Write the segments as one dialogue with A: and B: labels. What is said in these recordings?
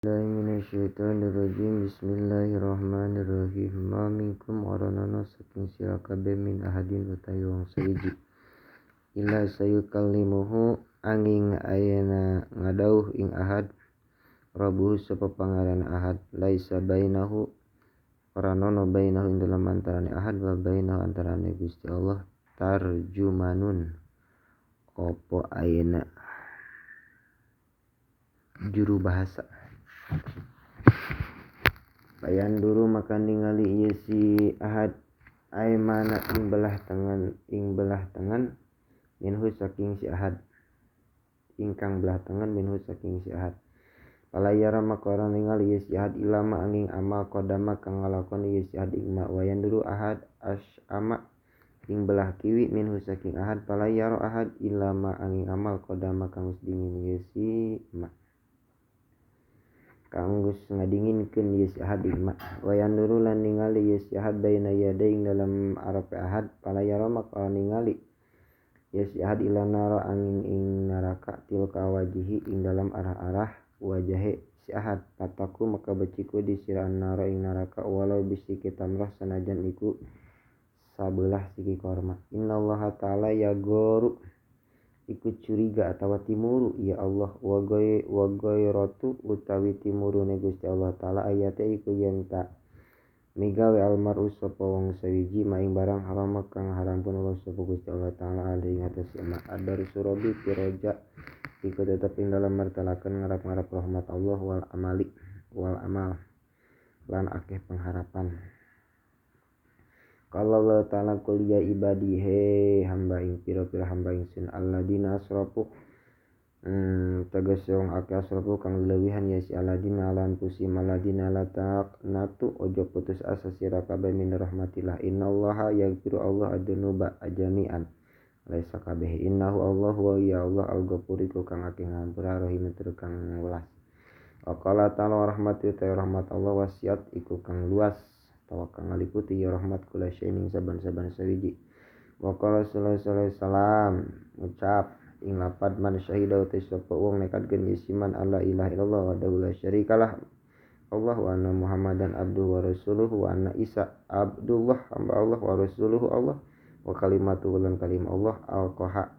A: Minasyaitonirrajim. Bismillahirrahmanirrahim. Ma minkum oranana saking sira kabeh min ahadin utawi wong sawiji illa sayukallimuhu angin ayana ngadauh ing ahad rabuhu sapa pangaran ahad laisa bainahu oranana bainahu ing dalem antarane ahad wa bainahu antarane Gusti Allah tarjumanun opo ayana juru bahasa. Bayan duru maka ningali ieu si ahad aimana ing belah tengen minhu saking si ahad ingkang belah tengen minhu saking si ahad palayara maka ora ningali ieu si ahad ilama angin amal qadama kang ngalakoni ieu si ahad ing ma wayan duru ahad asyama ing belah kiwi minhu saking ahad palayara ahad ilama angin amal qadama kang geus dingin ieu si ma kang geus ngadinginkeun ieu si ahad ing ma wayan duru lan ningali ieu si ahad baina yadai ing dalam arepe ahad palayara maka ningali ieu si ahad ila nara angin ing neraka tilka wajihi ing dalam arah-arah wajahe si ahad pataku maka beciku disiraan nara ing neraka walau bisiki tamrah sanajan iku sabelah siki korma. Innallaha ta'ala yagoru iku curiga atawa timuru ya Allah wagoy ratu utawi timurune Gusti Allah ta'ala ayate iku yen ta migawe almaru sapa wong sawiji maing barang haram kang harampun Allah sapa Gusti Allah ta'ala alaihi ngatas ma adar surabi piroja iku tetep ing dalem martalaken ngarap-ngarap rahmat Allah wal amali wal amal lan akeh pengharapan. Qala Allah ta'ala qul ya ibadi he hamba ing pira-pira hamba ingsun alladina asrafu tegese wong akeh asrafu kang leuwihan ya si alladina ala anfusihim alladina la taqnatu ojo putus asa sira kabeh min rahmatillah innallaha yaghfiru Allah adzunuba ajami'an laisa kabeh innahu Allah wa ya Allah al-ghafur iku kang akeh ngampura rahim tur kang welas. Wa qala ta'ala rahmatu ta rahmat Allah wasiat iku kang luas tawa kang ngaliputi ya rahmat kula syai'in saban-saban sawiji. Wa qala sallallahu alaihi wasallam ngucap ing lapad man syahida uta sapa wong nekadkeun yasiman alla ilaha illallah wa la syarikalah Allah wa anna Muhammadan abduhu wa rasuluhu wa anna Isa abdullah hamba Allah wa rasuluhu Allah wa kalimatu lan kalimah Allah alqaha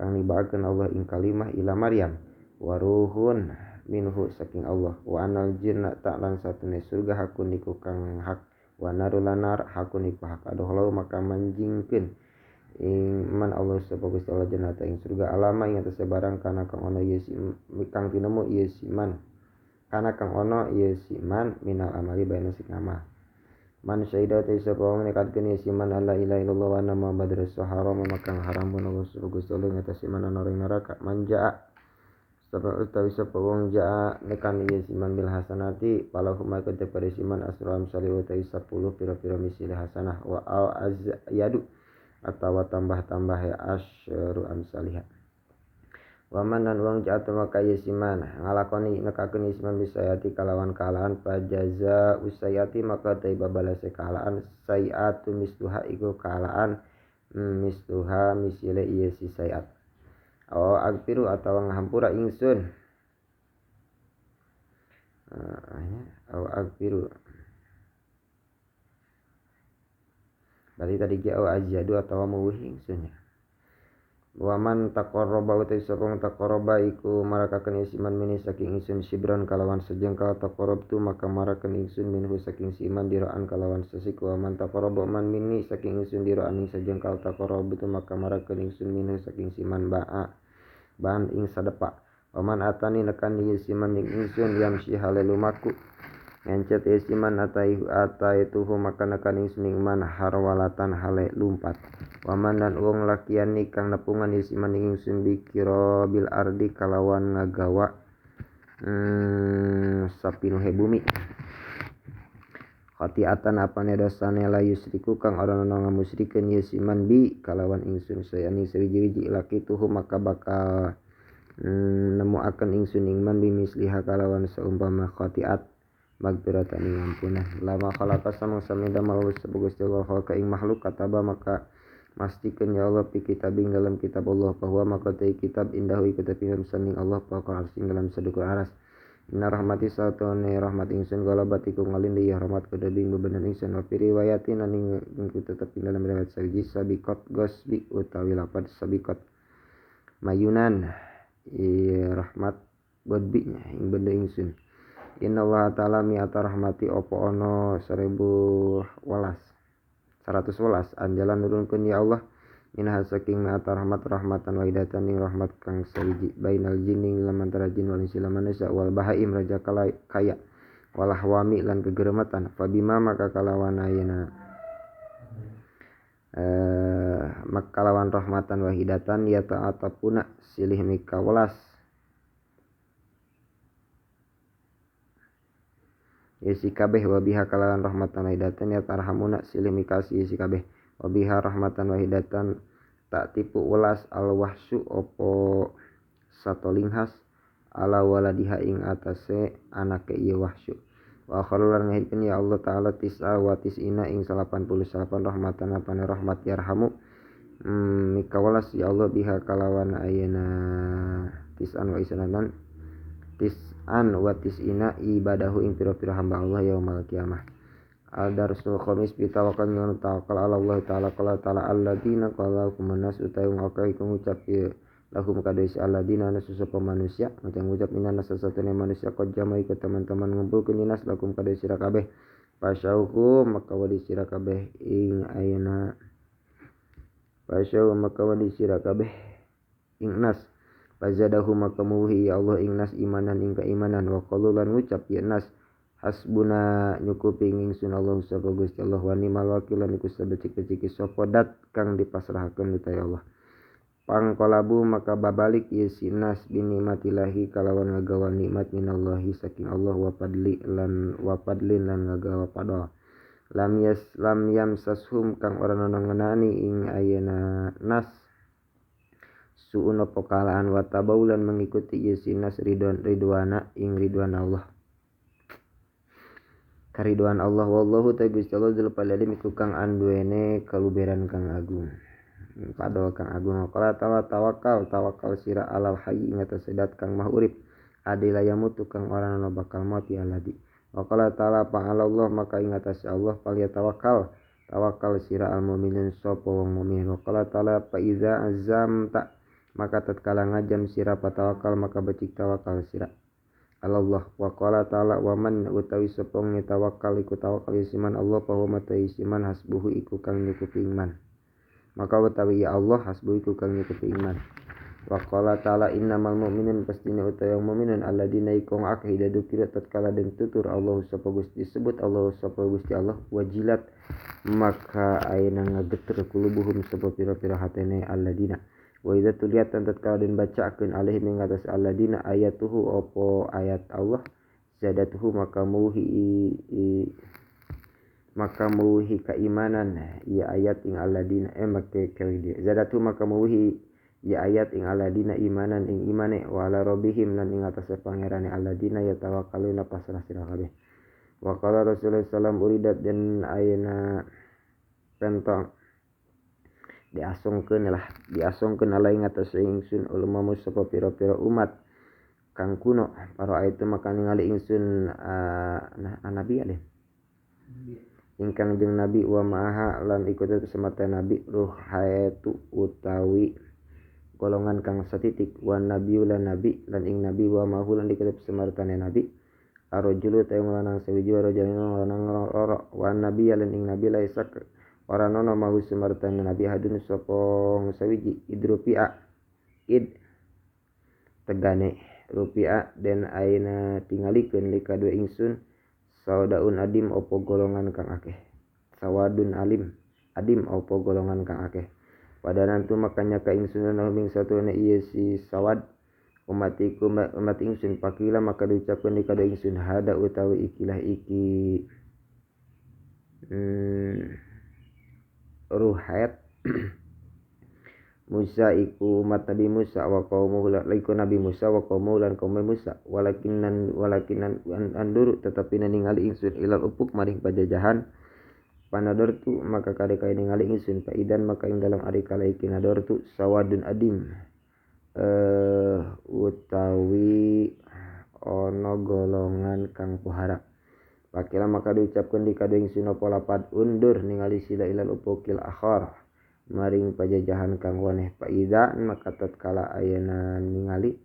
A: kang nibaakeun Allah ing kalimah ila Maryam wa ruhun minhu saking Allah wa anal jannata lan satune surga hakun iku kang hak wa narulanar hakun iku hak aduh maka manjingkeun ing man Allah sapa Gusti Allah jannata ing surga alama ing atase barang kana kang ono ieu si kang tinemu ieu si man kana kang ono ieu si man minal amali baina sing amal man syahida ta sapa wong nekadkeun ieu si man alla ilaha illallah wa anna muhammadar rasulullah haram maka haram Allah sapa Gusti Allah ing atase man ana ing neraka man jaa utawi sapa wong jaa nekan ieu siman bil hasanati palahu maka kepada siman asru amsali utawi 10 pira-pira misil hasanah wa au azyadu atawa tambah-tambah ya asyru amsaliha wa man lan wong jaa maka ieu siman ngalakoni nekakeun ieu siman bisayati kalawan kalaan pajaza usayati maka ta babalase kalaan sayiatu misluha iku kalaan misluha misile ieu si sayiat aw agfiru atawa ngahampura ingsun aw agfiru berarti tadi ge aw azyadu atawa meuwih ingsun ya wa man taqarraba uta sapa taqarraba iku marakakeun isiman mini saking ingsun sibran kalawan sejengkal taqarrabtu maka marakeun ingsun minhu saking siman diraan kalawan sesik wa man taqarraba man mini saking ingsun diraan ing sejengkal taqarrabtu maka marakeun ingsun minhu saking siman ba'a ban ing sadepa wa man atani nekan ieu siman ing ingsun yamsi halelumaku ngencet ieu siman ataituhu maka nekan ingsun ing man harwalatan hale lumpat waman dan wong lakian kang nepungan ieu siman ing ingsun bikira bil ardi kalawan ngagawa sapinuhe bumi khati'atan apane dosane la yusriku kang ora ana ngamusyrikeun ieu siman bi kalawan ingsun sayani sawiji-wiji laki tuhu maka bakal nemuakeun ingsun ing man bimisliha kalawan saumpama khati'at magfiratan ing ampunan lama khalaqa samangsa midamel sapa Gusti Allah khalaqa ing makhluk kataba maka mastikeun ya Allah fi kitabing dalam kitab Allah bahwa maka te kitab indahu iku tepi saning Allah paqa arsy dalam sadukur aras. Inna rahmati satune rahmat ingsun galabat iku ngalindi ya rahmat kudu bing bebenan ingsun wa fi riwayatin lan ing tetep ing dalam riwayat sawiji sabiqat gosbi utawi lapad sabiqat mayunan rahmat godbi ing benda ingsun. Inna Allah ta'ala mi'ata rahmati opo ono 1011 anjalan nurunkeun ya Allah minha saking mi'ata rahmat rahmatan wahidatan ing rahmat kang sawiji bainal jinni ing antara jin wal insi lan manusia wal bahaim raja kaya wal ahwami lan kegerematan fabima maka kalawan ayeuna makalawan rahmatan wahidatan ya ta'atapuna silih mikawelas isi kabeh wabiha kalawan rahmatan wahidatan ya tarhamuna silih mikasi isi kabeh wabiha rahmatan wahidatan tak tipu welas al wahsu opo satolinghas ala waladiha ing atase anake ieu wahsu. Wa akharu lan ngahirkeun ya Allah ta'ala tis'a wa tis'ina ing 88 rahmatan apane rahmat yarhamu mikawelas ya Allah biha kalawan ayeuna tis'an wa isnatan tis'an wa tis'ina ibadahu ing pira-pira hamba Allah yaumal kiamah. Al darsul khamis bi tawakkal tawakal ala Allah ta'ala qala ta'ala alladzina qala kumanas utawi ngakeh iku ngucap lahum kadhe alladzina nasu sapa manusia ngucap minan sasatune manusia qad jama iku teman-teman ngumpulkeun nas lakum kadhe sira kabeh pasyauhu maka wadi sira kabeh ing ayeuna pasyau maka wadi sira kabeh ing nas fazadahu maka muhi ya Allah ing nas imanan ing keimanan wa qalu lan ngucap ya nas hasbuna nyukupi ingsun Allah sapa Gusti Allah wa ni'mal wakil lan iku sabecik-becike sapa dat kang dipasrahakeun utawi Allah. Pangkolabu maka babalik ieu si nas binikmatillahi kalawan ngagawa nikmat minallahi saking Allah wa fadli lan wa fadlin lan ngagawa padha. Lam yas lam yamsashum kang ora ana ngenani ing ayeuna nas suun apa kalaan wa tabaulan mengikuti ieu si nas ridwan ridwana ing ridwan Allah. Kariduan Allah wallahu ta Gusti Allah dzul fadli iku kang anduwene kaluberan kang agung. Padol kang agung qala tawakal tawakal sira alal hayy ing atase dat kang mah urip adila yamutu kang ora ana bakal mati aladi. Wa qala ta'ala fa'ala Allah maka ing atase Allah falyatawakkal tawakal sira al mukminin sapa wong mukmin. Wa qala ta'ala fa iza azamta maka tatkala ngajam sira patawakal maka becik tawakal sira Allah. Wa qala ta'ala wa man utawi sapa tawakal iku tawakal isiman Allah fa huwa mataisiman hasbuhu iku kang nyukupi iman. Maka utawi ya Allah hasbuhu iku kang nyukupi iman. Wa qala ta'ala innamal mu'minun pastine utawi mu'minun alladzina iku akeh dukira tatkala den tutur Allah sapa Gusti disebut Allah sapa Gusti Allah wajilat maka ayeuna ngageter kulubuhum sapa pira-pira hatene alladzina. Wa idza tuliyat tatkala den bacakeun alaihim ing atas alladzina ayatuhu opo ayat Allah zadatuhu maka muhi keimanan ya ayat ing alladzina make dia zadatuhu maka muhi ya ayat ing alladzina imanan ing imane wa ala rabbihim lan ing atase pangerane alladzina yatawakkaluna pasrah sira kabeh. Wa qala Rasulullah sallam uridat den ayeuna pentong diasongkeun lah diasongkeun ala ing atase ingsun ulama sapa pira-pira umat kang kuno para itu maka ningali ingsun nah nabi alih ingkang jeung nabi wa ma'aha lan iku tetep semata nabi ruhaitu utawi golongan kang satitik wa nabiyyu lan nabi lan ing nabi wa ma'ahu lan iku tetep semartane nabi arrajulu ta lanang sawiji wa rajulan lanang loro wa nabiyya lan ing nabi laisa ora nono mau semartane nabi hadun sapa sawiji idrupia id tegane rupia den aina tingalikeun lika dua ingsun saudaun adim opo golongan kang akeh sawadun alim adim opo golongan kang akeh padanantu makanya ka ingsun ing satune ieu si sawad umatiku umat ingsun pakila maka diucapkeun lika dua ingsun hada utawi ikilah iki ruhayat Musa iku umat Nabi Musa wa qaumuhu iku Nabi Musa wa qaumuhu lan kaum Musa walakinan walakinan anduru tetapi ningali ingsun ilal upuk maring pajajahan panadortu maka kade kaya ningali ingsun paidan maka ing dalam ari kala iki nadortu sawadun adim utawi ana golongan kang pohara. Pakila maka diucapkeun di kadu ingsun apa lapad undur ningali sila ilal ufuqil akhar maring pajajahan kang waneh paida maka tatkala ayana ningali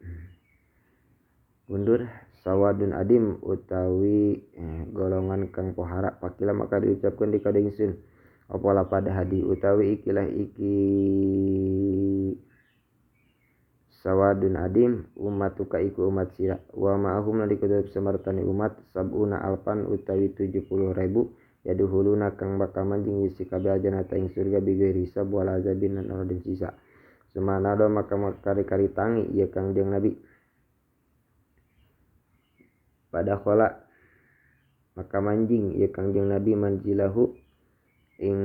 A: undur sawadun adim utawi golongan kang pohara. Pakila maka diucapkeun di kadu ingsun apa lapad hadi utawi ikilah iki sawadun adim ummatuka iku umat sira wa ma'ahum nalika tetep samartani umat sabuna alpan utawi 70.000 yaduhuluna kang bakal manjing isi kabeh ajanata ing surga bighairi hisab wal azabin lan ora den sisa. Sumanado maka kari-kari tangi ieu Kangjeng Nabi pada khola maka manjing ieu Kangjeng Nabi manzilahu ing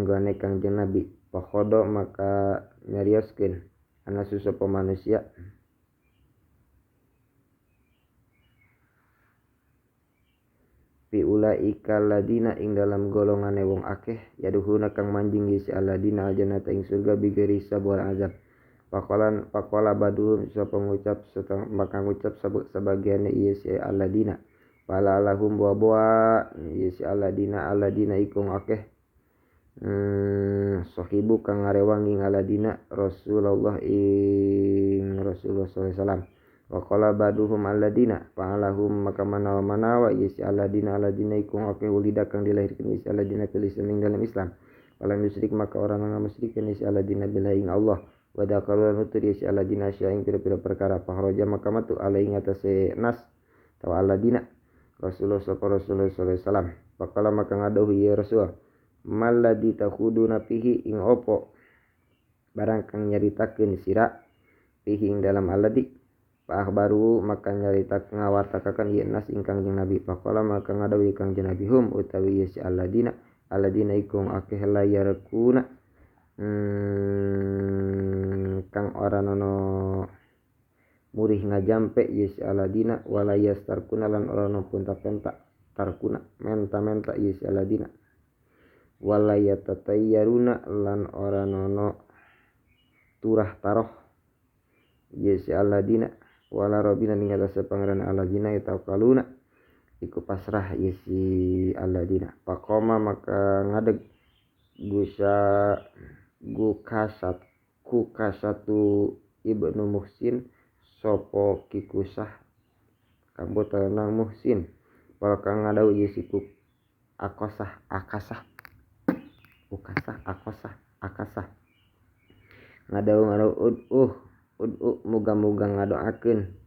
A: nggone Kangjeng Nabi pakhodo maka nyarioskeun ana sapa manusia fi ulaika ladina ing dalam golongane wong akeh yaduhuna kang manjing isi aladina aljannata ing surga bighairi hisab wal azab. Pakolan pakola baduhum sapa ngucap setengah maka ngucap sebagiannya ieu si aladina pala lahum boa-boa ieu si aladina aladina iku akeh sohibu kang ngarewangi ngaladina Rasulullah ing Rasulullah sallallahu alaihi wasallam. Wa qala baduhum alladina fa'alahum maka manawa-manawa ieu si aladina aladina iku akeh ulida kang dilahirkeun ieu si aladina fil Islam ing dalam Islam. Walam yusyrik maka orang ngamusyrikeun ieu si aladina billahi ing Allah. Wa dakalu nutur ieu si aladina syai'in pira-pira perkara fahraja maka matu alaihi ngatasé nas tawa aladina Rasulullah sallallahu alaihi wasallam. Faqala maka ngadawuh ieu Rasul malladzi takhuduna fihi ing opo barang kang nyaritakeun sira fihi ing dalam alladzi. Fa akhbaru maka nyarita ngawartakaken ieu nas ing Kangjeng Nabi. Faqala maka ngadawuh Kangjeng Nabi hum utawi ieu si alladina alladina iku akeh layarkuna kang ora nono murih ngajampe ieu si alladina wala yastarkuna lan ora ono punta-penta tarkuna menta-menta ieu si alladina wala yatatayyaruna lan ora nono turah taroh ieu si aladina wala robina ing atase pangeran aladina yatawakkaluna iku pasrah ieu si aladina. Faqama maka ngadeg gusa gukasat kukasatu ibnu Muhsin sopo kikusah kanggo tenang Muhsin wala kang ngadau ieu si akosah akasah ukasah akosah akasah ngadau ngadau uduh uduh muga-muga ngadoakeun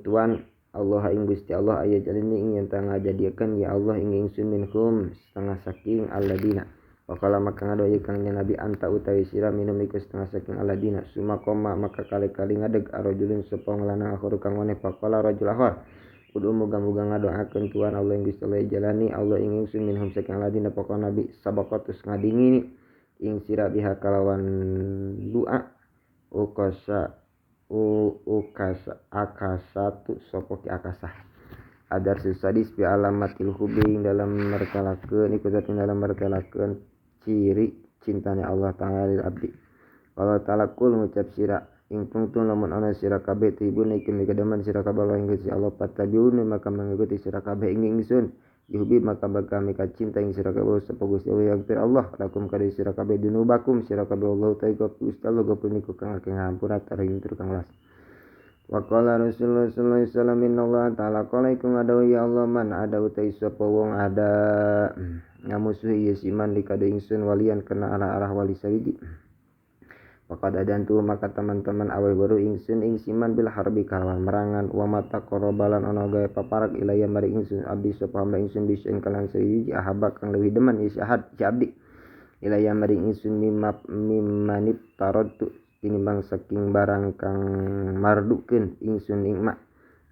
A: Tuan Allah ing Gusti Allah aya jalini ing yen ngajadikeun ya Allah ing ingsun minhum setengah saking alladina. Waqala maka ngadoa ieu Kangjeng Nabi anta utawi sira minum iku setengah saking alladina. Suma koma maka kali-kali ngadeg arajulun sapa lanang akhir kang waneh faqala rajul akhar kudu muga-muga ngadoakeun Tuhan Allah ing Gusti Allah jalani Allah ing ingsun minhum saking aladina. Pokok Nabi sabaqatus ngadingini ing sira biha kalawan doa ukasa ukasa akasatu sapa ki akasah adar susadis bi alamatil hubi ing dalam mertelakeun iku zat ing dalam mertelakeun ciri cintane Allah Ta'ala lil abdi. Allah Ta'ala kul ngucap sira ing tungtun lamun ana sira kabeh tibun iku mikademen sira kabeh Allah ing Gusti Allah patabiun maka mengikuti sira kabeh ing ingsun yuhbi maka bakal mika cinta ing sira kabeh sapa Gusti Allah yaghfir Allah lakum kadi sira kabeh dunubakum sira kabeh Allah ta Gusti Allah gapun iku kang akeh ngampura taring tur kang welas. Wa qala Rasulullah sallallahu alaihi wasallam innallaha ta'ala qala iku ngadawu ya Allah man ada utai sapa wong ada ngamusuhi ieu siman dikadu ingsun walian kena arah-arah wali sawiji. Faqad adantu maka teman-teman awe baru ingsun ing siman bil harbi kalawan merangan wa mata qarabalan ana gawe paparak ilaya mari ingsun abdi sapa hamba ingsun bisa ing kalan sawiji ahaba kang leuwih demen ieu ahad si abdi ilaya mari ingsun mimmanit taradtu tinimbang saking barang kang mardukeun ingsun ing ma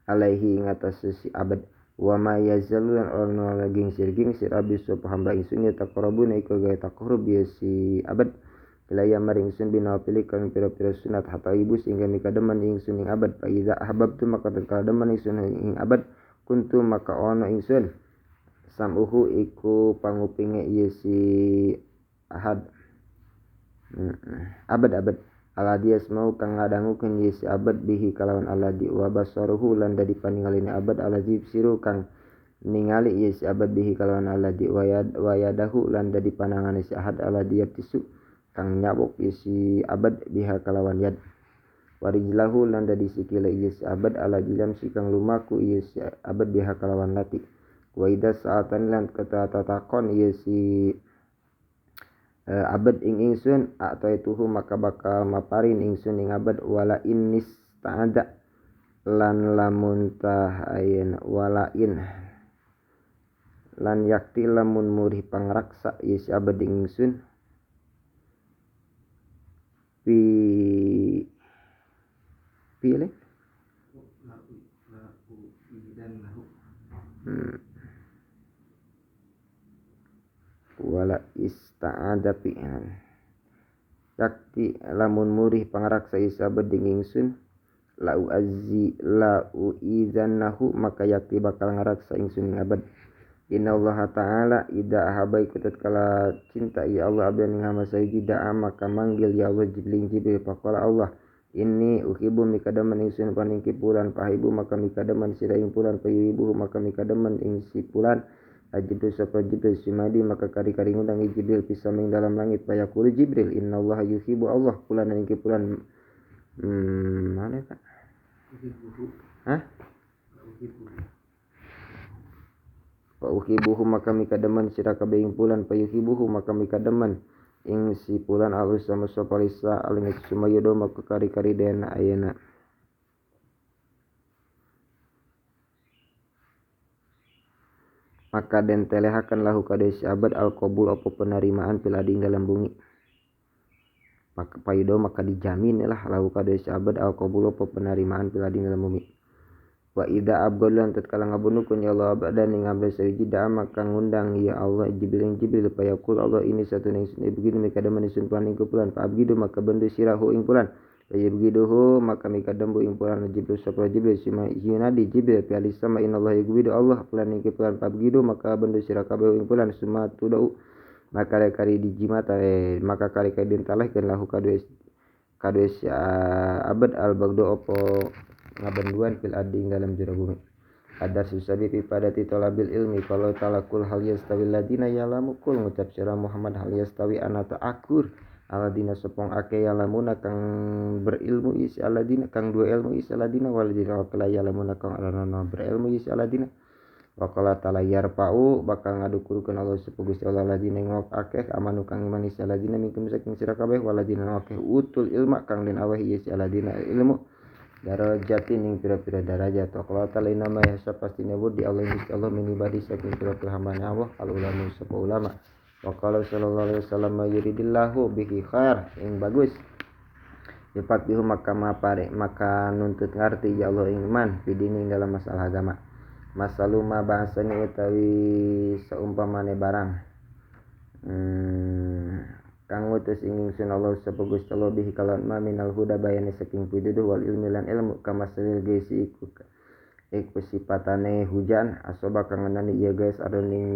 A: alaihi ing atase si abad wa ma yazalu lan ana gingsir-gingsir abdi sapa hamba ingsun ya taqrabuna iku gawe taqrub ya si abad ilaya maring ingsun binawafili kang pira-pira sunat hatta ibu sehingga mika demen ingsun ing abad fa iza ahbabtu maka tatkala demen ingsun ing abad kuntu maka ono ingsun samuhu iku pangupinge ieu si ahad abad abad Aladi yasmau kang ngadangukeun ieu si abad bihi kalawan aladi wa basaruhu lan dadi paningaline abad aladi siru kang ningali ieu si abad bihi kalawan aladi wa yadahu lan dadi panangane si ahad aladi yabtisu kang nyabok ieu si abad biha kalawan yad warijlahu lan dadi sikile ieu si abad aladi lamsi kang lumaku ieu si abad biha kalawan lati wa idza sa'atan lan katatakon ieu si abad ing ingsun a'taituhu maka bakal maparin ingsun ing abad wala innis ta'ada lan lamun tah ayeuna wala in lan yakti lamun murih pangraksa ieu si abad ing ingsun pi pile wala ista'ada pi'an yakti lamun murih pangraksa isa beding ingsun la uazzi la uizannahu maka yakti bakal ngaraksa ingsun ing abad. Innallaha ta'ala ida ahaba iku tatkala cinta ya Allah abdan ing hamba sayidi da'a maka manggil ya Allah Jibril Jibril faqala Allah inni uhibbu mikadaman ingsun paning kipulan pahibu maka mikadaman sira ing pulan payuhibu maka mikadaman ing si pulan Jibril sapa Jibril simadi maka kari-kari ngundang Jibril pisaming dalam langit payaqulu Jibril innallaha yuhibbu Allah pulan ing kipulan mana Pak? Hah? Fa uhibuhu maka mikademen sira kabeh ing pulan payuhibuhu maka mikademen ing si pulan alus sama sapa lisa alingit sumayodo maka kari-kari den ayeuna maka den telehakan lahu kade si abad al qabul apa penerimaan fil adi dalam bumi maka payudo maka dijamin lah lahu kade si abad al qabul apa penerimaan fil adi dalam bumi wa idza abgalan tatkala ngabunukeun ya Allah abadan ing abdi sawiji da'a maka ngundang ya Allah Jibril Jibril payaqul Allah ini satu ingsun begini mikadaman ingsun pulan ing pulan fa abgidu maka bendu sirahu ing pulan ya begiduhu maka mikadembu ing pulan Jibril sapa Jibril sima yunadi Jibril fi alisama innallaha yughbidu Allah pulan ing pulan fa abgidu maka bendu sira kabeh ing pulan suma tudau maka kari dijimata maka kari kari dintalehkeun lahu kadue kadue abad al bagdo opo ngabenduan fil ardi ing dalam jero bumi. Adar susabi fi padati talabil ilmi kalau talakul hal yastawi ladina ya'lamu kul ngucap sira Muhammad hal yastawi anata akur aladina sopong ake ya'lamuna kang berilmu isi aladina kang dua ilmu isi aladina waladina wakala ya'lamuna kang arana berilmu isi aladina wa qala ta'ala yarfa'u bakal ngadukurukeun Allah sapa Gusti Allah ladina ngok akeh amanu kang iman isi aladina minkum saking sira kabeh waladina akeh utul ilma kang den aweh isi aladina ilmu darajatin ing pira-pira darajat wa qala ta'ala inna yahsa pastine di Allah Gusti Allah min ibadi saking pira-pira hambane Allah al ulama sapa ulama wa qala sallallahu alaihi wasallam yuridillahu bihi khair ing bagus yafatihu maka mapare maka nuntut ngarti ya Allah ing iman fidini dalam masalah agama masaluma bahasane utawi saumpamane barang kang ngutus ing ingsun Allah sapa Gusti Allah bihi kalawan ma minal huda bayane saking pituduh wal ilmi lan ilmu kamasalil gaisi iku iku sipatane hujan asoba kang ngenani ieu guys aron ing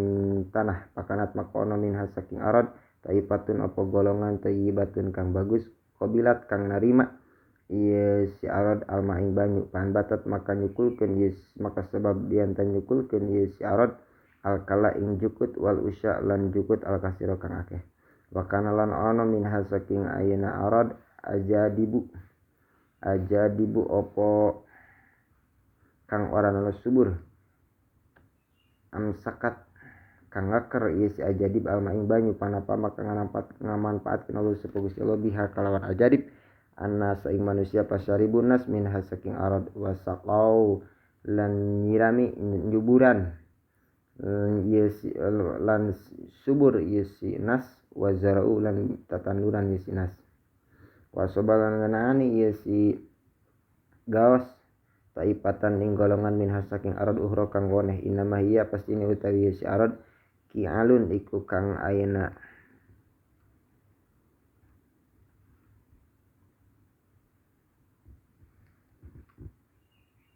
A: tanah pakanat maka ana minha saking arad taifatun apa golongan tayyibatun kang bagus qabilat kang narima ieu si arad alma ing banyu pan batat maka nyukulkeun ieu maka sebab diantan nyukulkeun ieu si arad alkala ing jukut wal usya lan jukut alkasira kang akeh wa kana lan ana minha saking ayeuna arad ajadibu ajadibu opo kang ora ana subur amsakat kang ngaker ieu si ajadib alma ing banyu panapa maka ngamanfaatkeun Allah sapa Gusti Allah biha kalawan ajadib annas ing manusia pasyaribun nas minha saking arad wasaqau lan nyirami nyuburan ieu si lan subur ieu si nas wa zara'u lan tatanduran ieu si nas wa sobalan ngenaani ieu si gaos taipatan ing golongan minha saking arad uhra kang woneh innama hiya pastine utawi si arad ki'alun iku kang ayeuna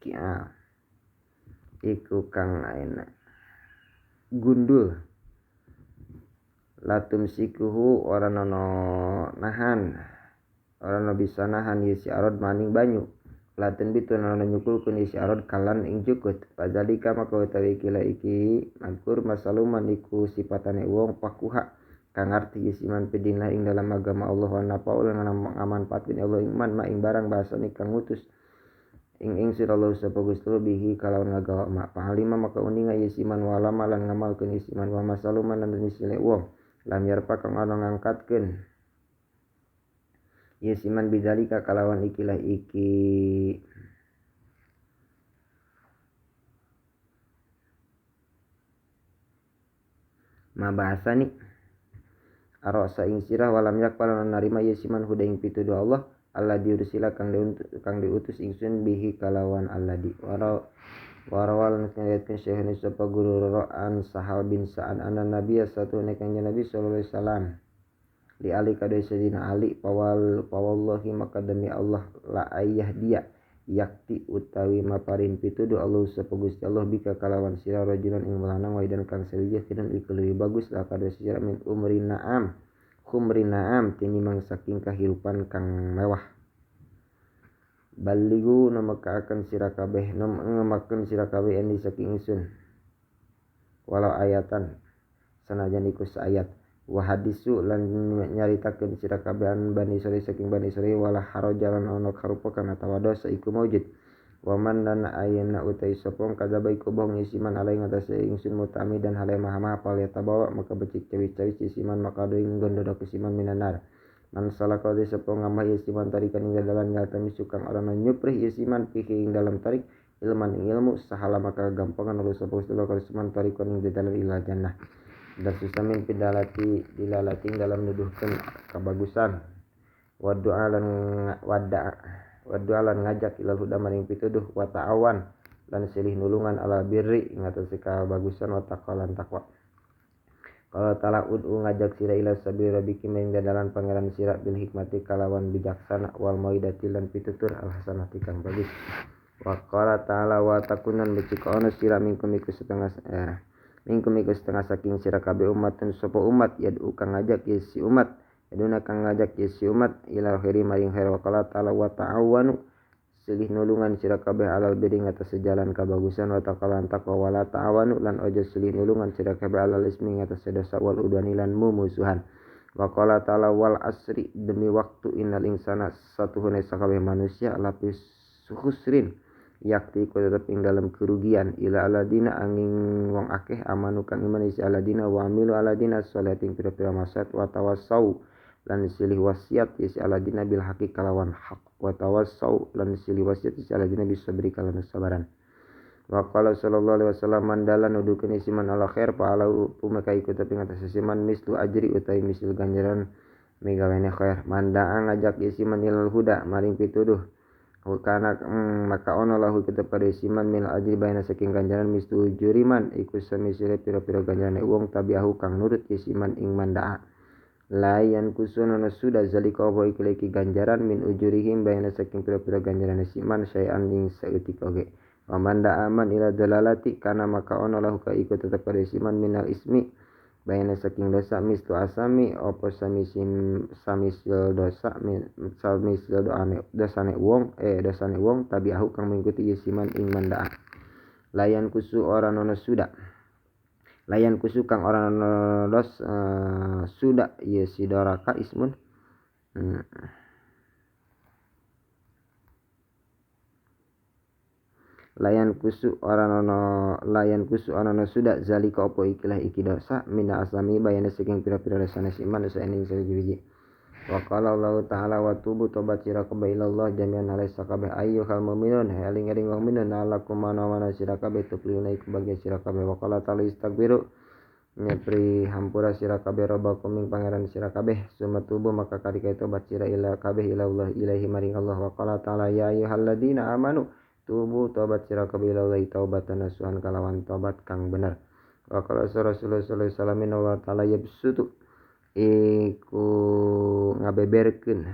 A: ki'al iku kang ayeuna gundul latum sikuhu ora nono nahan Ora ana bisa nahan ye si arad maning banyu laten bitun ana nyukulkeun ye si arad kalan ing jukut fadzalika maka utawi kila iki mazkur masaluman iku sipatane wong pakuha kang ngarti ye si man pidinlah ing dalam agama Allah wa nafaul ngamanfaatkeun Allah ing man ma ing barang bahasane kang ngutus ing ingsun Allah sapa Gusti bihi kalawan ngagawa ma pahalima maka uninga ye si man walama lan ngamalkeun ye si man wa masaluman lan misile wong lam yarpa kang ana ngangkatkeun ye si man bidzalika kalawan ikilah iki ma bahasani arasa ing sirah walam yakbal lan narima ye si man huda ing pituduh Allah Allah diursila kang diutus ingsun bihi kalawan Allah di warawal ngayatkeun syekhna sapa guru an Sahal bin Sa'ad anna nabiyya satune kanjeng Nabi sallallahu alaihi wasallam li ali kada sayyidina Ali pawallahi maka demi Allah la ayah dia yakti utawi maparin pituduh Allah sapa Gusti Allah bika kalawan sira rajulan ing lanang waidan kang sawiji kiran iku leuwih bagus la kada sira min umri na'am khumri na'am tinimang saking kahirupan kang mewah. Baligu namakakan sira kabeh ngemakeun sira kabeh endi saking ingsun walau ayatan sanajan iku saayat wa hadisu lan nyaritakeun sira kabeh an Bani Israil saking Bani Israil wala haraja lan ana karupakan atawa dosa iku maujud wa man lan ayana utai sapa kadzaba iku bohong isiman alai ngatasé ingsun mutami dan hale maha hafal ya tabawa maka becik cewis-cewis isiman maka doing gondodok isiman minanar man salaka de sapa ngamah isiman tarikan ing dalan ngatami sukang ora nyuprih isiman pihi ing dalam tarik ilman ing ilmu sahala maka gampangan Allah sapa Gusti Allah isiman tarikan ing dalan ila jannah. Darsusamin pidalati dilalati dalam nuduhkeun kabagusan wa du'a lan wa lan ngajak ilal huda maring pituduh wa ta'awan lan silih nulungan ala birri ing atase kabagusan wa taqwa lan takwa. Qala ta'ala ud'u ngajak sira ila sabili rabbika maring dalan pangeran sira bil hikmati kalawan bijaksana wal mauidati lan pitutur al hasanati kang bagus. Wa qala ta'ala wa takunan becik ana sira mingkum iku setengah saking sira kabeh umatun sapa umat yad'u kang ngajak ye si umat yaduna kang ngajak ye si umat ila khairi maring khair. Wa qala ta'ala wa ta'awanu silih nulungan sira kabeh alal birri ngatas jalan kabagusan wa taqwa taqwa wala ta'awanu lan ojo silih nulungan sira kabeh alal ismi ngatas dosa wal udwani lan mumusuhan. Wa qala ta'ala wal asri demi waktu innal insana satuhune sakabeh manusia lapis khusrin yakti iku tetep ing dalam kerugian ila aladina angin wong akeh amanu kang iman isi aladina wa amilu aladina sholatin pira-pira maksiat wa tawassau lan silih wasiat isi aladina bil haqi kalawan hak wa tawassau lan silih wasiat isi aladina bis sabri kalawan sabaran. Wa qala sallallahu alaihi wasallam man dalla nudukeun isi man ala khair fa ala pumaka iku tetep ing atas isi man mislu ajri utai misil ganjaran migawene khair. Man da'a ngajak isi man ilal huda maring pituduh kana maka ono lahu kepada siman min ajri baina saking ganjaran mistu juriman iku samisile pira-pira ganjarane wong tabiahu kang nurut siman ing mandaa layan kusun ono sudah zalika apa iki ganjaran min ujurihim baina saking pira-pira ganjarane siman sayan ing saeutik oge wa man da'a man ila dalalati kana maka ono lahu ka iku tetep pada siman minal ismi bayana saking dosa mistu asami opo samisil dosa samisil doane dosane wong dosane wong tabiahu kang mengikuti yesiman ing mandaa layan kusu ora nono suda layan kusu kang ora nono dos suda yesidoraka ismun layan kusu ora nono layan kusu ana nono suda zalika opo ikilah iki dosa mina asami bayana saking pira-pira dosane siman dosa ing sawiji-wiji. Wa qala Allah ta'ala wa tubu tobat sira kabeh ilallah jami'an alai sakabeh ayyuhal mu'minun eling-eling wong mu'minun alakum mana-mana sira kabeh tupluna iku bagian sira kabeh. Wa qala ta'ala istaghfiru nyepri hampura sira kabeh robbakum ing pangeran sira kabeh summa tubu maka karika tobat sira ila kabeh ila Allah ilahi maring Allah. Wa qala ta'ala ya ayyuhalladzina amanu tubu tobat sira kabeh ilallahi taubatan nasuhan kalawan tobat kang bener. Wa qala Rasulullah sallallahu alaihi wasallam Allah ta'ala yabsutu iku ngabeberkeun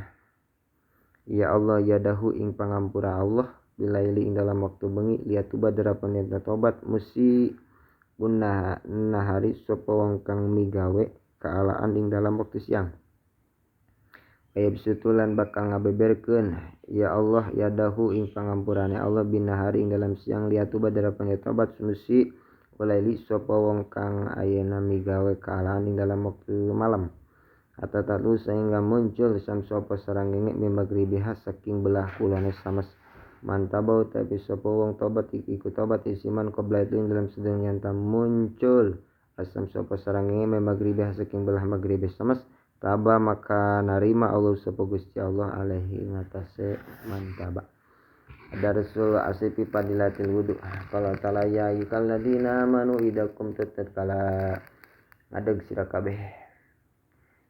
A: ya Allah yadahu ing pangampura Allah bilaili ing dalam waktu bengi liatuba derapan niat tobat musi guna nahari sapa wong kang migawe kaalaan ing dalam waktu siang. Ayabsutulan bakal ngabeberkeun ya Allah yadahu ing pangampurane Allah binahari ing dalam siang liatuba darapan tobat sumusi ulaili sapa wong kang ayeuna migawe kaalahan ing dalam waktu malam hatta tatlu sehingga muncul samsu apa sarangenge mimagribiha saking belah kulone sames mantabau tapi sapa wong tobat iku tobat isiman qabla itu ing dalam sedeng nyanta muncul asam sapa sarangenge mimagribiha saking belah magribe sames taba maka narima Allah sapa Gusti Allah alaihi ngatasé mantaba. Ada Rasul asipi padilatil wudu. Qala ta'ala ya ayyuhalladzina amanu idza qumtum tatkala ngadeg sira kabeh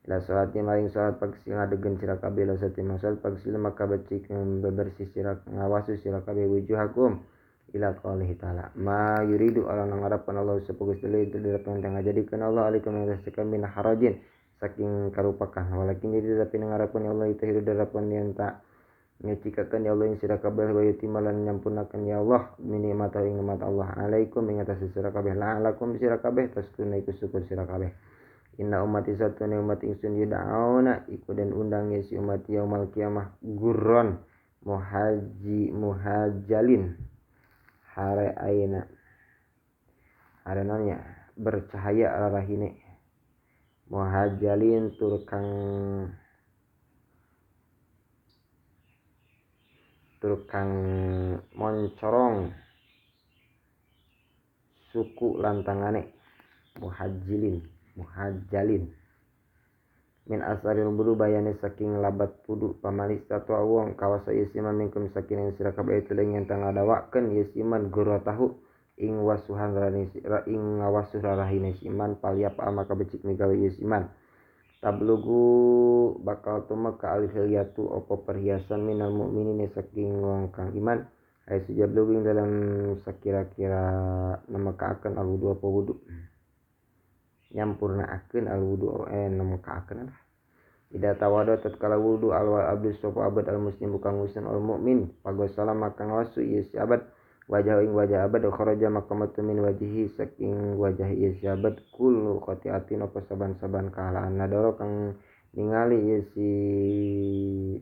A: ila salati maring salat pagsi ngadegen sira kabeh ila salati maring pagsi maka becik bebersih sira ngawasu sira kabeh wujuhakum ila qaulihi ta'ala ma yuridu ala ngarapan Allah sapa Gusti Allah itu dirapan ngajadikeun Allah alaikum ngatasé min harajin saking karupakan walakin jadi tapi ngarapan Allah itu hidup darapan yang tak nyucikakan ya Allah ing sira kabeh wa yutimalan nyampunakan ya Allah minikmat ing nikmat Allah alaikum ing atas sira kabeh la'alakum sira kabeh taskuna iku syukur sira kabeh inna ummati satune umat ingsun yud'auna iku den undang ya si umat yaumul kiamah gurron muhaji muhajalin hare aina harenanya bercahaya rarahine muhajalin tur kang moncorong suku lantangane muhajilin muhajalin min asaril buru bayane saking labat pudu pamalis satwa wong kawasa yesiman minkum saking sira kabeh teling yen tangadawakeun yesiman guratahu ing wasuhan rani ing ngawasuh rarahine siman paliap maka becik migawe yesiman tablugu bakal tumeka alhiliyatu opo perhiasan minal mukminin saking wong kang iman ay sujablugu ing dalam sakira-kira nemekaaken alwudu apa wudu nyampurnaakeun alwudu nemekaaken ida tawadu tatkala wudu al abdu sapa abad al muslim bukan muslim al mukmin pagosala maka ngawasu ieu si abad wajah ing wajah abad kharaja maka metu min wajhi saking wajah ieu si abad kullu khati'atin apa saban-saban kahalaan nadoro kang ningali ieu si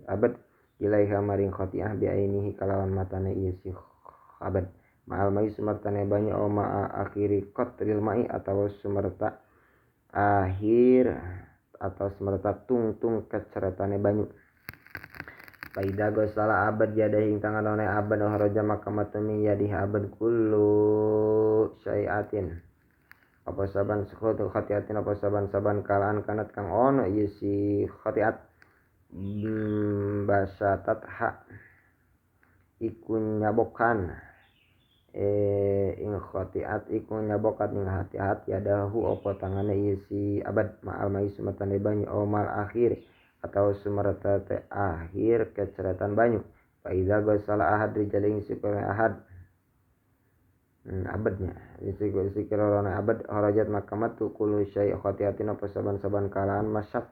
A: abad ilaiha maring khati'ah bi ainihi kalawan matane ieu si abad ma'al mai sumartane banyu au ma'a akhiri qatril mai atawa sumerta akhir atau sumerta tungtung keceretane banyu. Faida gosala abad yadahi ing tanganone abad haraja maka matumi yadihi abad kullu syai'atin apa saban sukhatu khati'atin apa saban-saban kalaan kanat kang ono ieu si khati'at basa tatha iku nyabokan ing khati'at iku nyabokat ing hati-hati yadahu apa tangane ieu si abad ma'al mai sumatane banyu au mal akhir atau sumerta te akhir keceretan banyu. Fa iza gosala ahad rijaling sikore ahad abadnya sikirana abad harajat maka matu kullu syai' khati'atin apa saban-saban kalaan masyaf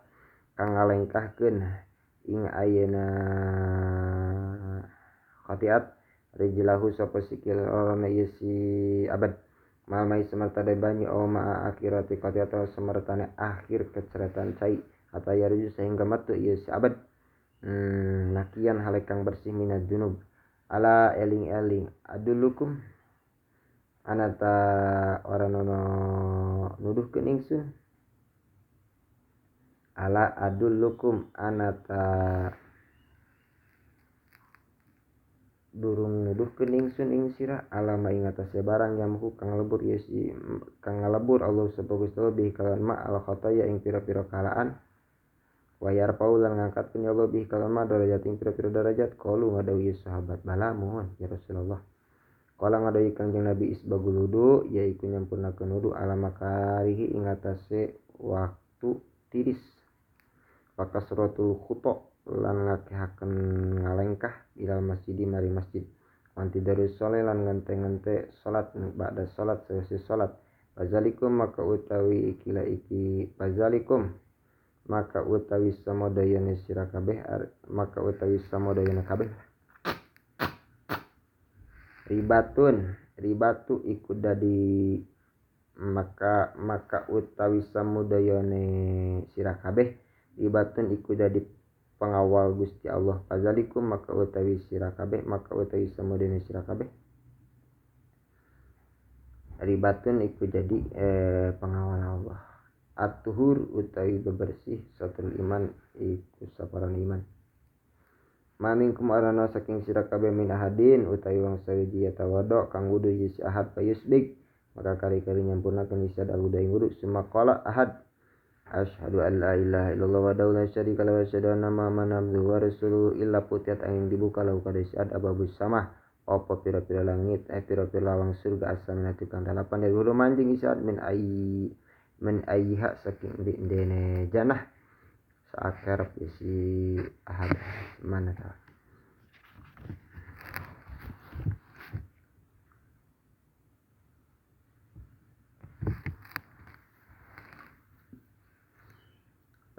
A: kang ngalengkahkeun ing ayeuna khati'at rijlahu sapa sikil orone ieu si abad mal mai sumerta de banyu au ma akhirati khati'at atau sumertane akhir keceretan cai atau yarju sehingga matu ieu si abad nakian halekang bersih minad junub ala eling-eling adulukum anata ora nono nuduhkeun ingsun ala adullukum anata durung nuduhkeun ingsun ing sira alama ing atase barang yamhu kang lebur ieu si kang ngalebur Allah sapa Gusti Allah bihi kalawan ma al khataya ing pira-pira kalaan wayar paulan ngangkatkeun ya Allah bihi kalawan ma darajat ing pira-pira darajat qalu ngadawuh sahabat bala mohon ya Rasulullah qala ngadawuh Kangjeng Nabi isbagul wudu yaiku nyampurnakeun wudu ala makarihi ing atase waktu tiris pakasratul khuta lan ngakehaken ngalengkah ilal masjid mari masjid wanti darus sholeh lan ngente-ngente salat ba'da salat selesai salat bazalikum maka utawi ikila iki bazalikum maka utawi samodayane sira kabeh maka utawi samodayane kabeh ribatun ribatu iku dadi maka utawi samudayane sira kabeh ribatun iku dadi pengawal Gusti Allah. Fazalikum maka utawi sira kabeh maka utawi samudene sira kabeh ribatun iku jadi pengawal Allah. At-tuhur utawi bebersih satrul iman iku saparan iman. Ma minkum arana saking sira kabeh min ahadin utawi wong sawiji yatawaddo kang wudu si ahad payusbik maka kari-kari nyampurnakeun isya al-wudu ing wudu. Sumaqala ahad asyhadu an la ilaha illallah wa la syarika lahu wa asyhadu anna muhammadan abduhu wa rasuluhu illa putiat angin dibuka lahu kada syad ababus sama apa pira-pira langit pira-pira lawang surga asaminati kang dalapan dari hulu manjing isyad min ayha saking dene janah saakar isi ahad mana ta.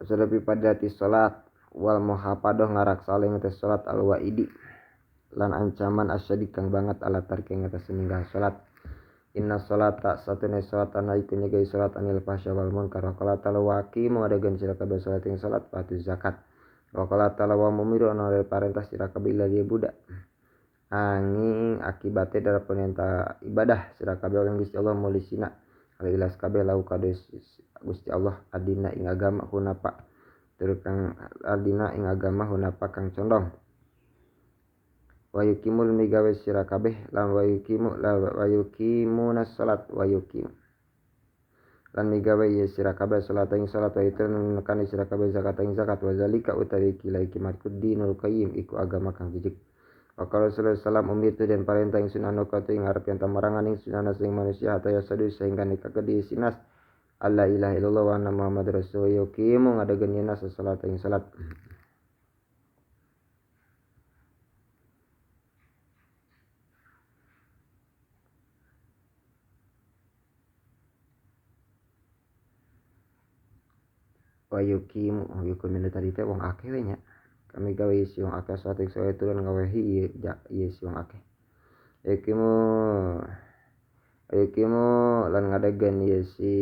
A: Lebih padati salat wal muhafadah ngarak saling atas salat al waidi lan ancaman asyadi kang banget ala tarki ngatas ninggal salat. Inna salata satune salat ana iku nyegah salat anil fahsya wal munkar. Wa qala ta'ala wa aqimu adagan sira kabeh salat ing salat patu zakat. Wa qala ta'ala wa mumiru ana parentah sira kabeh ila budak angin akibate darapun enta ibadah sira kabeh oleh Gusti Allah mulisina alilas kabeh lau kades Gusti Allah adina ing agama hunapa tur kang adina ing agama hunapa kang condong. Wa yuqimul migawe sira kabeh lan wa yuqimu la wa yuqimuna salat wa yuqim lan migawe ye sira kabeh salat ing salat wa itu nekani sira kabeh zakat ing zakat. Wa zalika utawi kila iki markud dinul qayyim iku agama kang jejeg. Wa qala sallallahu alaihi wasallam umirtu den parentah ingsun anu katu ing arep yen tamarangan ingsun ana sing manusia hatta yasadu sehingga nikah di sinas alla ilaha illallah wa anna muhammadar rasulullah yuqimu ngadageun yen salat ing salat. Wa yuqimu yuqimu tadi teh wong akeh we nya kami gawe si wong akeh salat ing salat lan ngawehi ieu si wong akeh. Yuqimu yuqimu lan ngadegan ieu si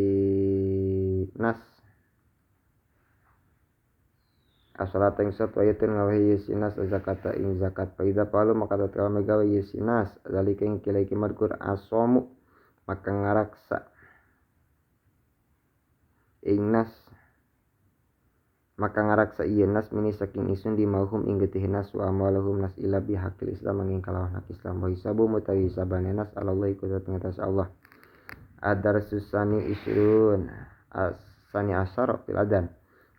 A: nas as-salat ing salat wa yutun ngawehi ieu si nas zakata ing zakat. Fa idza palu maka tatkala megawe ieu si nas zalika ing kila iki madkur asomu maka ngaraksa ing nas maka ngaraksa ieu nas mini saking isun di mahum ing getih nas wa amwaluhum nas ila bi hakil Islam angin kalawan hak Islam. Wa hisabu mutawi hisabane nas Allah iku ngatas Allah. Adar susani isrun asani asar fil adan.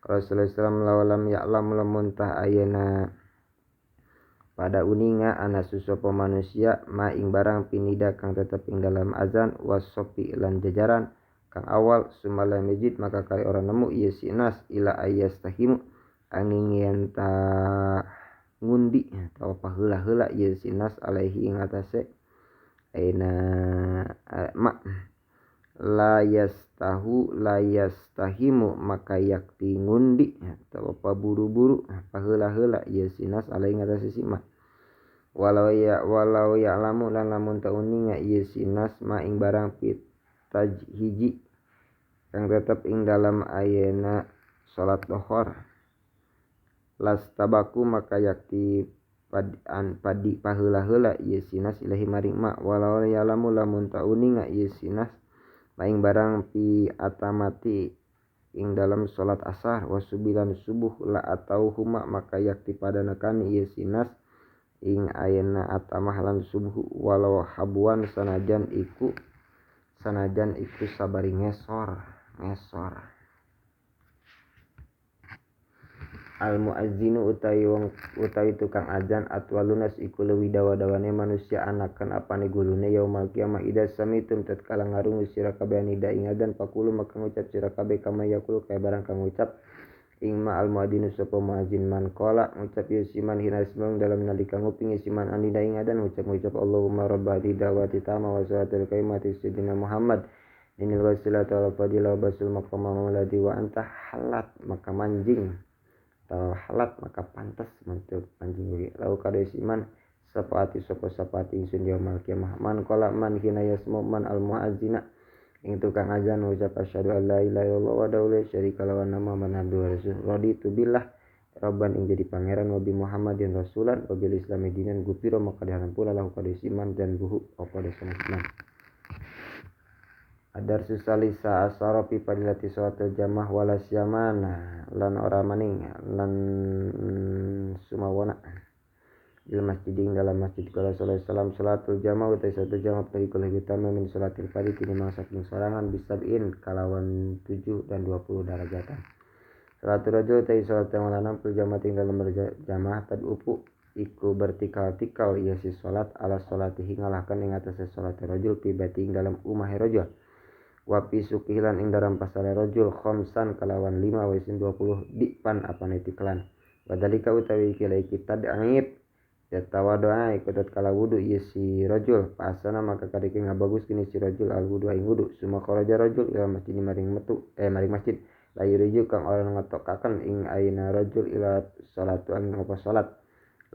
A: Rasulullah sallallahu alaihi wasallam ya'lam lamun tah ayeuna pada uninga ana susopo manusia ma ing barang pinida kang tetep ing dalam azan wasopi lan jajaran kang awal sumala masjid maka kali orang nemu ieu si nas ila ayastahimu angin yen ta ngundi atawa paheula-heula ieu si nas alaihi ing atase aina ma la yastahu la yastahimu maka yakti ngundi atawa paburu-buru paheula-heula ieu si nas alaihi ing atase si ma walau ya walau ya'lamu lan lamun ta uninga ieu si nas ma ing barang fit hiji kang tetep ing dalam ayena salat lohor lastabaku maka yakti padi paheula-heula ieu sinas ilahi maring ma walau ya'lamu lamun ta uninga ieu sinas maing barang pi atamati ing dalam salat asar wasubilan subuh la atau huma maka yakti pada nekani ieu sinas ing ayena atamah lan subuh walau habuan sanajan iku sabari ngesor ngesor. Al muazzinu utawi wong utawi tukang azan atwalunas iku leuwih dawa-dawane manusia anakan apane gulune yaumal kiamah ida samitum tatkala ngarungu sira kabeh nida ing azan pakulu maka ngucap sira kabeh kama yaqulu kaya barang kang ngucap ing ma al muadzinu sapa muazzin man qala ngucap ieu siman hina ismung dalam nalika nguping siman anida ing adan ngucap-ngucap Allahumma rabbati dawati tama wa salatul qaimati sayyidina Muhammad inil wasilata wal fadilah basul maqama mauladi wa anta halat maka manjing atau halat maka pantas untuk manjing bagi lau kada siman sapati sapa sapati ingsun yaumul kiamah man qala man hina yasmu man al muazzina ing tukang azan ngucap asyhadu alla ilaha illallah wa la syarika lahu wa anna muhammadan abduhu wa rasuluh raditu billah Rabban ing jadi pangeran wa bi Muhammadin rasulan wa bil islami dinan gupiro maka dihampura lahu kaduwe iman dan buhu apa dosa iman. Adar susalisa asara fi fadilati sholatil jamaah wala syamana lan ora maning lan sumawana di masjid ing dalam masjid kala sallallahu alaihi wasallam sholatul jamaah utai satu jamaah iku lebih utama min sholatil fardhi tinimbang saking sorangan bisab'in kalawan 7 dan 20 darajatan. Sholatul rajul utai sholat yang lanang fil jamaah ing dalam jamaah tadupu iku bertikal-tikal ieu si sholat ala sholatihi ngalahkeun ing atase sholat rajul fi baiti ing dalam umahe rajul. Wa fi suqilan ing dalam pasare rajul khamsan kalawan 5 wa 20 dipan apane tiklan. Wadalika utawi iki iki tad'ib yatawa doa iku tatkala wudu ieu si rajul pasana maka kadeke ngabagus kini si rajul al wudu ing wudu suma kharaja rajul ila masjid maring metu maring masjid la yuriju kang ora ngetokaken ing aina rajul ila salatu angin apa salat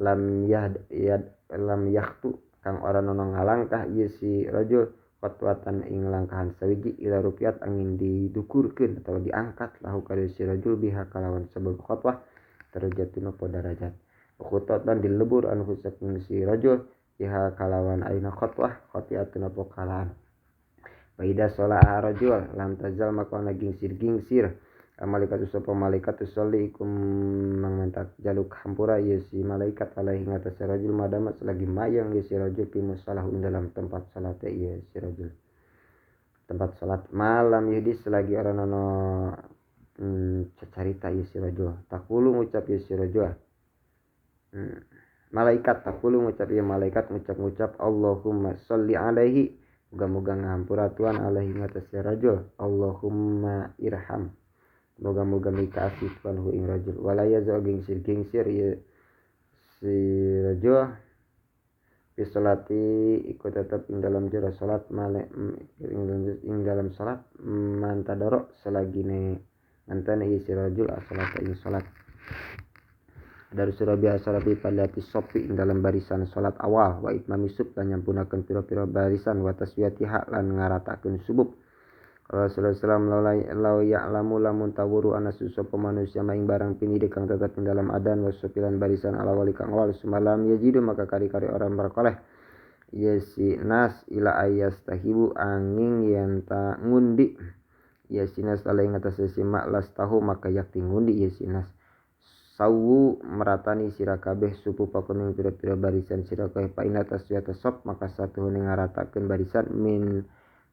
A: lam yahd yad lam yakhtu kang ora nono ngalangkah ieu si rajul qatwatan ing langkahan sawiji ila rupiat angin didukurkeun atau diangkat lahu ka si rajul biha kalawan sebab khatwah darajatun apa darajat khutat dan dilebur anu saking si rajul biha kalawan aina khatwah khati'atun apa kalaan. Faida shola'a rajul lam tazal maka ana gingsir-gingsir malaikat sapa malaikat usolli iku mangmentak jaluk hampura ieu si malaikat alaihi ngatas rajul madama selagi mayang ieu si rajul fi musallahu ing dalam tempat salat ieu si rajul tempat salat malam yudi selagi ora nono carita ieu si rajul takulu ngucap ieu si rajul malaikat takulu ngucap ieu malaikat ngucap-ngucap Allahumma sholli alaihi muga-muga ngahampura Tuhan alaihi ngatas rajul Allahumma irham moga-moga mikasih Tuhan hu ing rajul wala yazal gingsir-gingsir ieu si rajul fi sholati iku tetep ing dalam jero salat male ing dalam salat mantadoro selagine ngenteni ieu si rajul as-salat ing salat. Dari surah biasa rapi padati sopi ing dalam barisan salat awal wa itmami sub lan nyampunakeun pira-pira barisan wa taswiyatiha lan ngaratakeun subub. Rasulullah sallallahu alaihi wasallam law ya'lamu lamun tawuru ana sapa manusia maing barang pinide kang tetep ing dalam adan wa sopilan barisan ala wali kang awal semalam yajidu maka kari-kari orang berkoleh ye si nas ila ayastahibu angin yen ta ngundi ye si nas ala ing atase si maklas tahu maka yakti ngundi ye si nas sawu meratani sira kabeh suku pakuning pira-pira barisan sira kabeh pa ina taswiyata sop maka satuhune ngaratakeun barisan min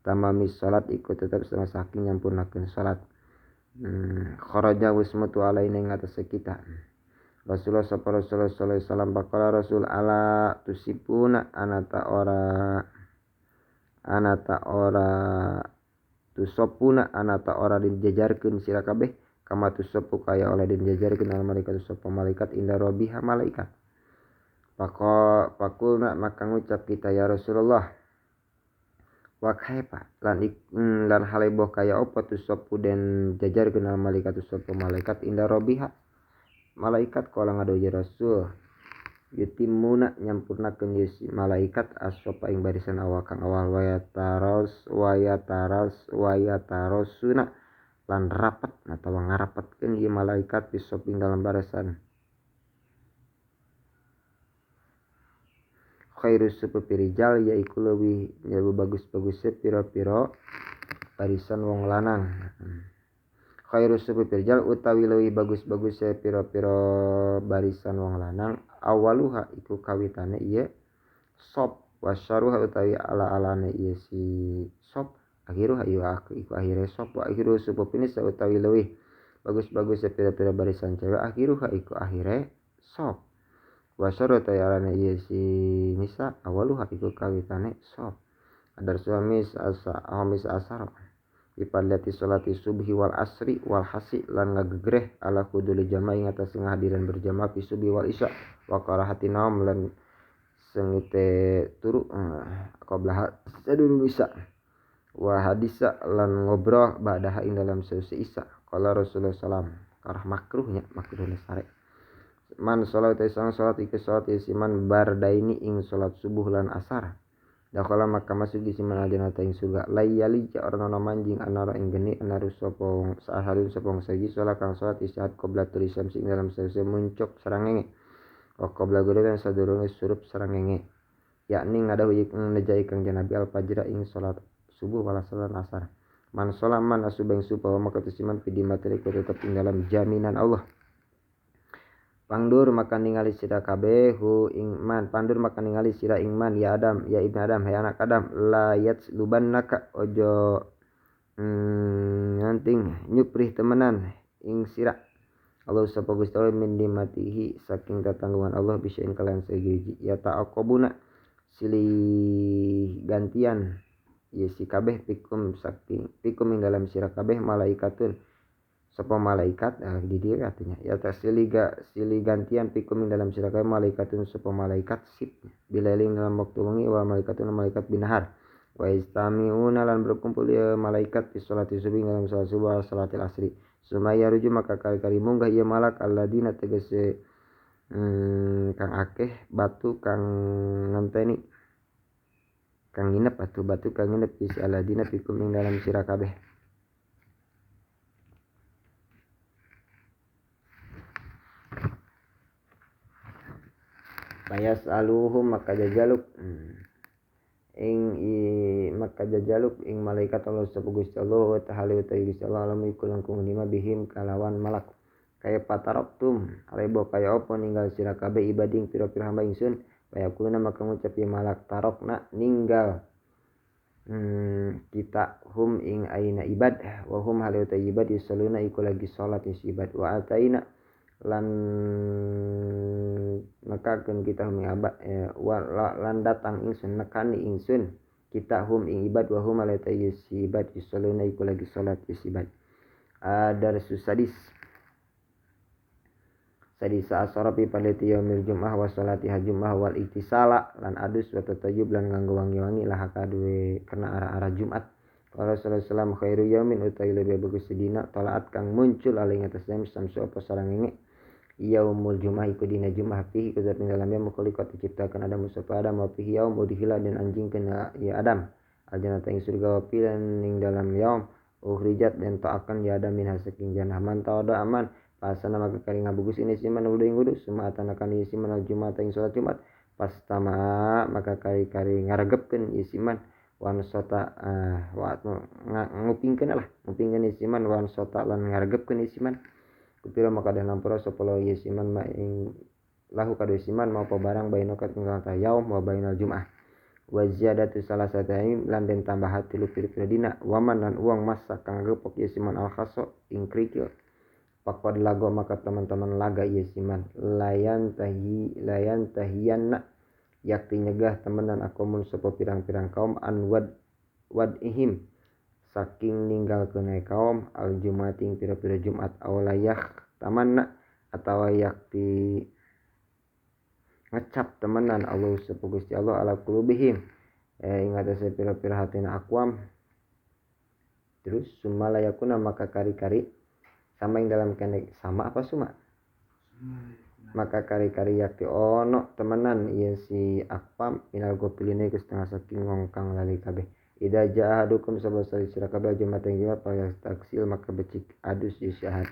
A: tamami salat iku tetep setengah saking nyampurnakeun salat. Kharaja wis metu alaina ing atase kita Rasulullah sallallahu alaihi wasallam faqala Rasul ala tusibuna anata ora tusopuna anata ora dijajarkeun sira kabeh kama tusopu kaya oleh dijajarkeun al malaikat sapa malaikat inda robiha malaikat. Pakulna maka ngucap kita ya Rasulullah wa kaifa lan haleboh kaya apa tusopu den jajarkeun al malaikat sapa malaikat inda robiha malaikat kala ngadoja Rasul yutimuna nyampurnakeun ieu si malaikat as-sofa ing barisan awal kang awal wayatarosuna lan rapat atawa ngarapatkeun ieu malaikat bisop ing dalam barisan khairus supupirijal yaiku leuwih bagus-baguse pira-pira barisan wong lanang. Khairus supupirijal utawi leuwih bagus-baguse pira-pira barisan wong lanang awaluha iku kawitane ieu sop wasyaruha utawi ala-alane ieu si sop akhiruha iku akhire sop wa akhiru supupinis utawi leuwih bagus-baguse pira-pira barisan cewek akhiruha iku akhire sop wasyara tayarane ieu si nisa awaluha iku kawitane sop adar suami asa hamis asar ipallati salati subhi wal asri wal hasi lan ngagegreh ala kudul jamaah ing atase ngahadiran berjamaah fi subhi wal isya wa karahati naum lan sengite turu qabla sadurung isya wa hadisa lan ngobrol ba'daha ing dalam sause isya qala Rasulullah sallam karah makruhnya makruh sare man salat isang salat iku salat isi man bardaini ing salat subuh lan asar Dakhala maka masuk di siman aljannata ing surga layali ja ora ana manjing anara ing geni anaru sapa wong saharun sapa wong saji salat kang salat istirahat qabla tulisam sing dalam sese muncuk sarangenge wa qabla gure sadurunge surup sarangenge yakni ngadahu nejai kang Nabi al-fajr ing salat subuh wala salat asar man sholaman asubeng subuh maka tesiman pidi materi tetep ing dalam jaminan Allah. Pangdur maka ningali sira kabeh hu ing man pandur maka ningali sira ing man ya Adam ya ibnu Adam hai anak Adam la yatslubannaka ojo nganting nyuprih temenan ing sira Allah sapa Gusti Allah min dimatihi saking tatanggungan Allah bisa ing kalian segiji ya ta'aqabuna silih gantian ya si kabeh pikum saking pikum ing dalam sira kabeh malaikatun sapa malaikat di dia artinya ya ta silih gantian pikum ing dalam sira kabeh malaikatun sapa malaikat sip bilailing dalam waktu wengi wa malaikatun malaikat binahar wa istamiuna lan berkumpul ya malaikat fi sholati subuh dalam salat subuh salatil asri sumaya ruju maka kali-kali munggah ya malak alladzina tegese kang akeh batu kang ngenteni kang nginep atau batu kang nginep isi alladzina pikum ing dalam sira kabeh. Bayas'aluhum maka jajaluk ing maka jajaluk ing malaikat Allah sapa Gusti Allah wa ta'ala wa Gusti Allah alam iku langkung lima bihim kalawan malak kaya pataroktum alebo kaya apa ninggal sira kabeh ibading pira-pira hamba ingsun payakuluna maka ngucap ya malak tarokna ninggal kita hum ing aina ibad wa hum halu ta ibad yusalluna iku lagi salat ibad wa ataina lan nekakeun kita hum ing abad lan datang ingsun nekani ingsun kita hum ing ibad wa hum alata ibad yusalluna iku lagi salat ibad. Darsus sadis sadisa asarabi paleti yaumil jum'ah wa salatiha jum'ah wal iktisala lan adus wa tatayyub lan nganggo wangi-wangi lah kaduwe kena arah-arah Jumat. Qala sallallahu alaihi wasallam khairu yaumin utai lebih bagus dina talaat kang muncul alai ngatas jam samsu apa sarangenge yaumul jum'ah iku dina jum'ah fihi iku zat ing dalamnya makhlukat diciptakan Adam sapa Adam wa fihi yaum udhila dan anjing kena ya Adam aljannata ing surga wa fihi lan ing dalam yaum ukhrijat dan ta'akan ya Adam min hasaking jannah man tawada aman pasana maka kali ngabugus ini siman wudu ing wudu suma atanakan ieu siman al jumat ing salat Jumat pastama maka kali-kali ngaregepkeun ieu siman wan sota wa ngupingkeun lah ngupingkeun ieu siman wan sota lan ngaregepkeun ieu siman kupira maka dan lampura sapa ieu siman ma ing lahu kadu siman mau apa barang bainokat ing ta yaum wa bainal jumat wa ziyadatu salasatain lan den tambah tilu pira-pira dina waman lan uang masa kang gepok ieu siman al khaso ing krikil pakod lago maka teman-teman laga ieu siman layan tahiyanna yakti nyegah temenan akomun sapa pirang-pirang kaum an wad wadihim saking ninggalkeun kaum al jumating pira-pira Jumat awalayah tamanna atawa yakti ngecap temenan Allah sapa Gusti Allah ala qulubihim ing atase pira-pira hatina akwam terus sumalayakuna maka kari-kari sama yang dalam kene sama apa suma maka kari-kari yakti ono temenan ieu si akwam minal gopiline iku setengah saking wong kang lali kabeh ida jaa ahadukum sapa sira kabeh jumat ing jumat taksil maka becik adus isyahad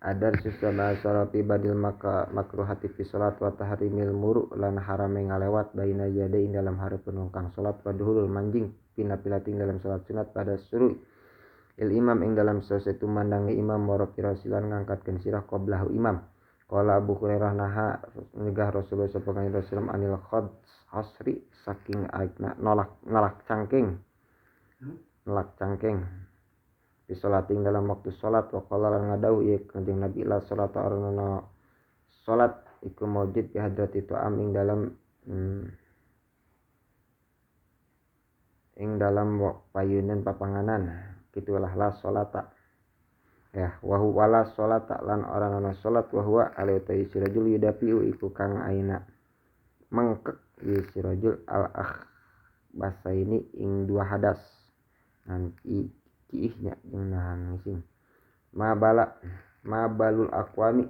A: adar susaba sarapi badil maka makruhati fi salat wa tahrimil muru lan harame ngalewat baina yade ing dalam hareupeun wong kang salat wa duhulul manjing pinapilating dalam salat sunat pada suruh il imam ing dalam sesuatu mandangi imam warapirasilan ngangkatkeun sirah qoblahu imam. Qala Abu Hurairah naha nyegah Rasulullah sallallahu alaihi wasallam anil khad asri saking nolak cangking nolak cangking fi salating dalam waktu salat wa qala lan ngadau ieu Kanjeng Nabi la salata arana salat iku maujud bi hadrati ta'am ing dalam payunan papanganan kitulah la salata ya wa huwa la salata lan ora ana salat wa huwa alaihi sirajul yudafiu iku kang aina mengkek ieu sirajul al akhbasaini ing dua hadas nanti kiihnya jeung nahan ngising ma bala ma balul aqwami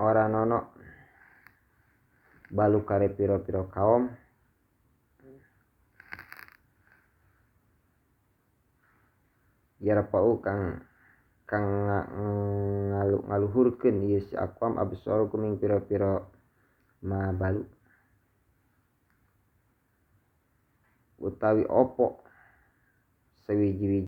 A: ora nono Balu kare pira-pira kaum yarpau kang ngaluhurkeun ieu si aqwam absarukum ing pira-pira ma balu utawi opo sawiji-wiji